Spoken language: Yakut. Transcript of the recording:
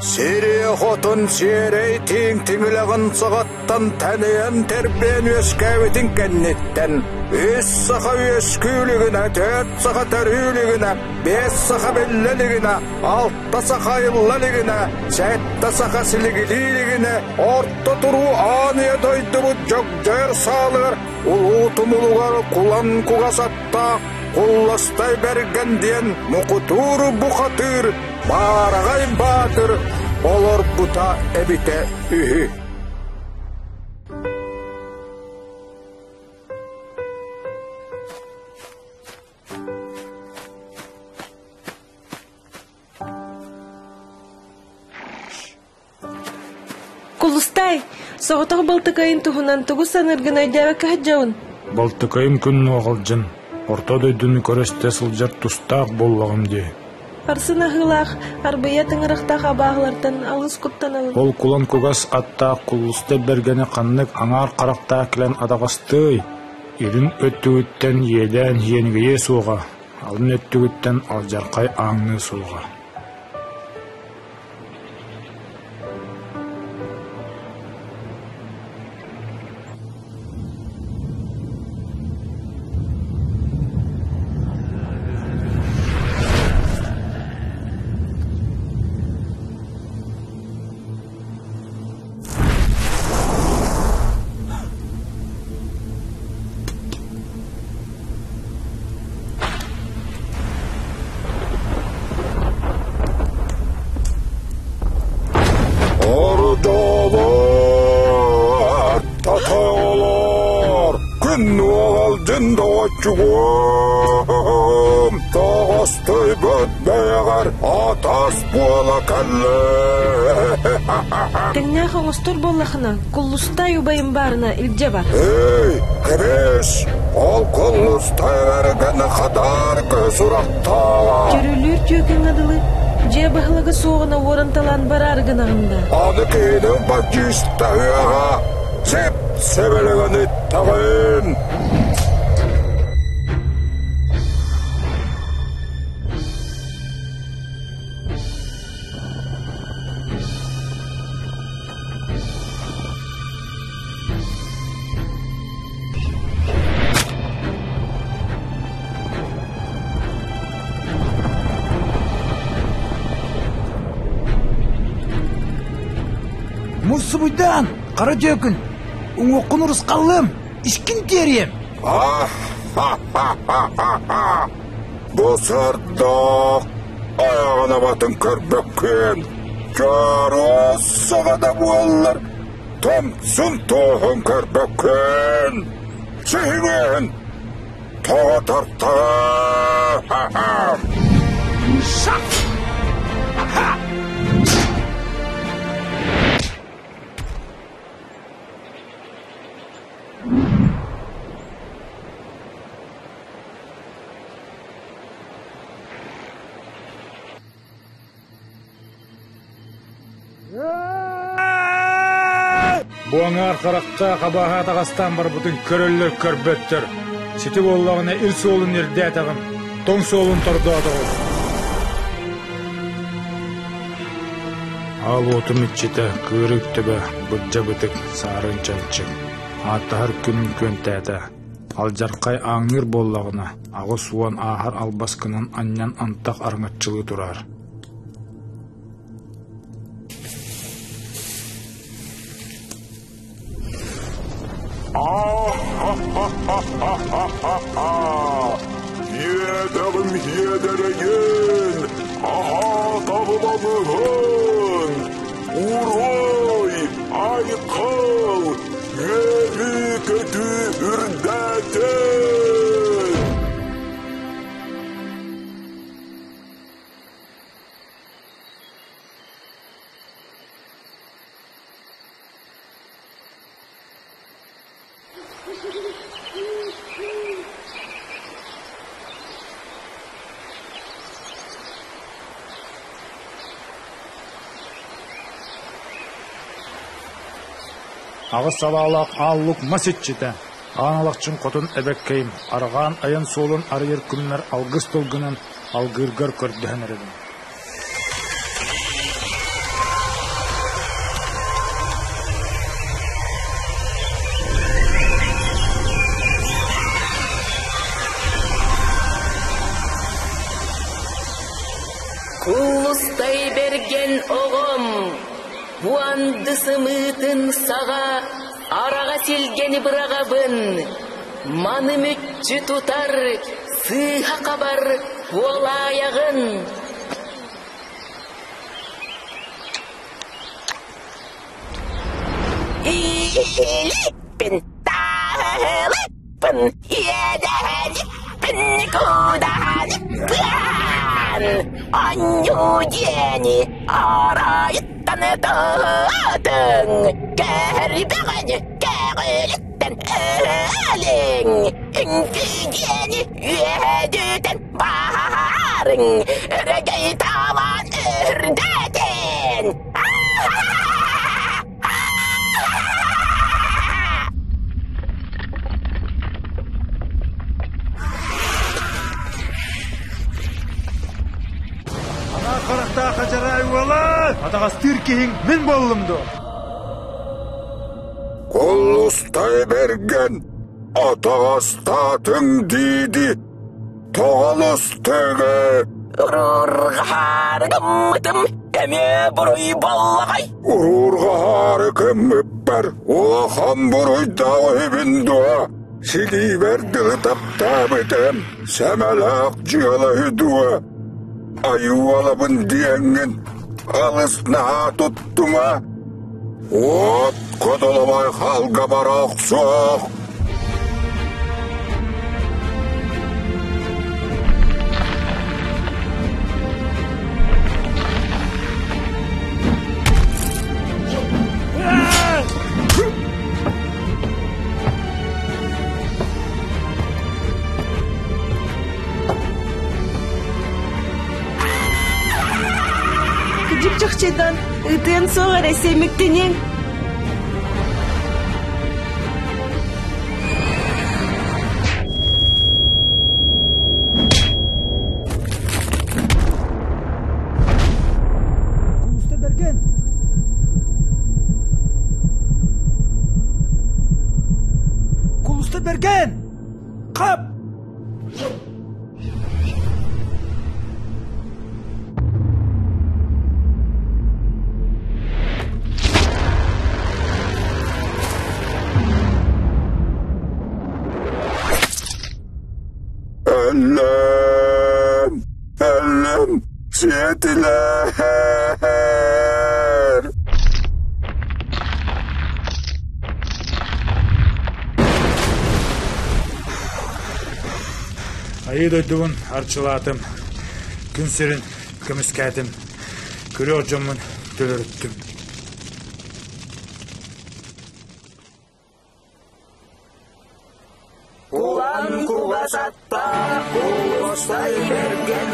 Сири хотун сиэрэй тииҥ тиҥилэҕин саҕаттан тэнийэн тэрбиэн үөскээбитин кэнниттэн үс саха үөскүүлүгүнэ, түөрт саха төрүүлүгүнэ, биэс саха биллэ илигинэ, алта саха айылла илигинэ, сэттэ саха силигилии илигинэ, орто туруу аан ийэ дойдубут дьогдьойор саалыгар улуу тумулугар кулан кугас аттаах Кулластай Бэргэн диэн мукутуур бухатыыр Баараҕай Баатыр олорбута эбитэ үһү. Кулустай, соҕотох балтыкайын туһунан тугу саныыргын өйдөөбөккө сылдьабын. Балтыкайым күн нуоҕалдьын, орто дойдуну көрө-истэ сылдьар тустаах буоллаҕым дии. Арсын аһыылаах, арбыйа тыҥырахтаах абааһылартан алыс куттанабын. Ол кулан кугас аттаах Кулустай бэргэни ханнык аҥаар харахтаах кэлэн атаҕастыай, илин өттүгүттэн иэдээн иэнигийиэ суоҕа, алын өттүгүттэн алдьархай ааҥныа суоҕа. Ордолор, татаолор, күн уоҕалдьын доҕоччугум, тоҕостойбут бэйэҕэр атас буола кэллэ. Тэҥнээх оҥостор буоллахына, Куллустай убайым баарына илдьэ бар. Эй, кэбис! Ол Куллустай эргэн хадаар сурахтааҕа. Көрүлүүр түөкүҥҥэ дылы дьиэ баһылыга суоҕуна уоран талаан бараары гынаҕын да. Аны киһини бадьыыстаһыаҕа, сип сэбэлэгэн иттэҕин. Муссубуйдаан, хара дьүөкүн, уҥуоххун урусхаллыам, искин тиэриэм. Бу сордоох айаҕын абатын көрбөккүн, чооруос саҕа да буоллар, томсун туоһун көрбөккүн, сиһиҥин тоҕо тартаҕа. Шак! Ха! Бу аҥаар харахтаах абааһы атаҕастаан барбытын көрөллөр көрбөттөр. Сити буоллаҕына ир суолун ирдээтэҕим, тоҥ суолун тордоотоҕум. Аал уотум иччитэ, кыырык төбө, бырдьа бытык, саарын чанчык. Ааттаһар күнүн күөнтээтэ. Алдьархай ааҥныыр буоллаҕына, 80 ааһар албаскынан анньан антах араҥаччылыы турар. Иэдэҕим иэдэрэйин, аһаа табыланыһын, уруй, айхал, үөрүү-көтүү үрдээтин! Аҕыс салаалаах ааллык мас иччитэ, Аан Алахчын хотун эбэккэйим, арҕаан айан суолун арыйар күммэр алгыс тылгынан алгыыргар көрдөһөн эрэбин. Кулустай бэргэн оҕом, бу анды сымыытын саҕа араҕас илгэни быраҕабын, маны мүччү тутар, сыыһа хабар буолаайаҕын. Иилиппин, тааһылыппын, иэдэһэлиппин, куудаһалыппын, Онньуу диэни оройуттан тыһытыҥ, кэһэрбэҕэни кэҕилиттэн өлүҥ, үҥкүү диэни үөһэдүтэн баһаарыҥ, өрөгөй таалаан үрдэтин. Ана харахтаах хачараай уола! Атаҕастыыр киһиҥ мин буоллум дуо? Куллустай бэргэн, атаҕастаатыҥ дии-дии, тоҕолус тыгы! Уруурҕаһаары гыммытым эмиэ буруй буоллаҕай. Уруурҕаһаары гыммыппар улахан буруйдаах үһүбүн дуо? Силиибэр дылы таптаабытым, сэмэлээх дьыала үһү дуо? Айыылабын диэҥҥин алыс наһаа туттума. Уот кодоломой халга бара охсуох. Кыдьык чахчыдан ытыан суох эрэ сэмиктиниҥ. Кулуста Бэргэн! Кулуста Бэргэн! Хап! Өллөм! Өллөм! Сиэтилэр! Айыы дойдубун арчылаатым, күн сирин көмүскээтим, күрүөх дьоммун төлөрүттүм. Кулан кугас аттаах кулустай бэргэн.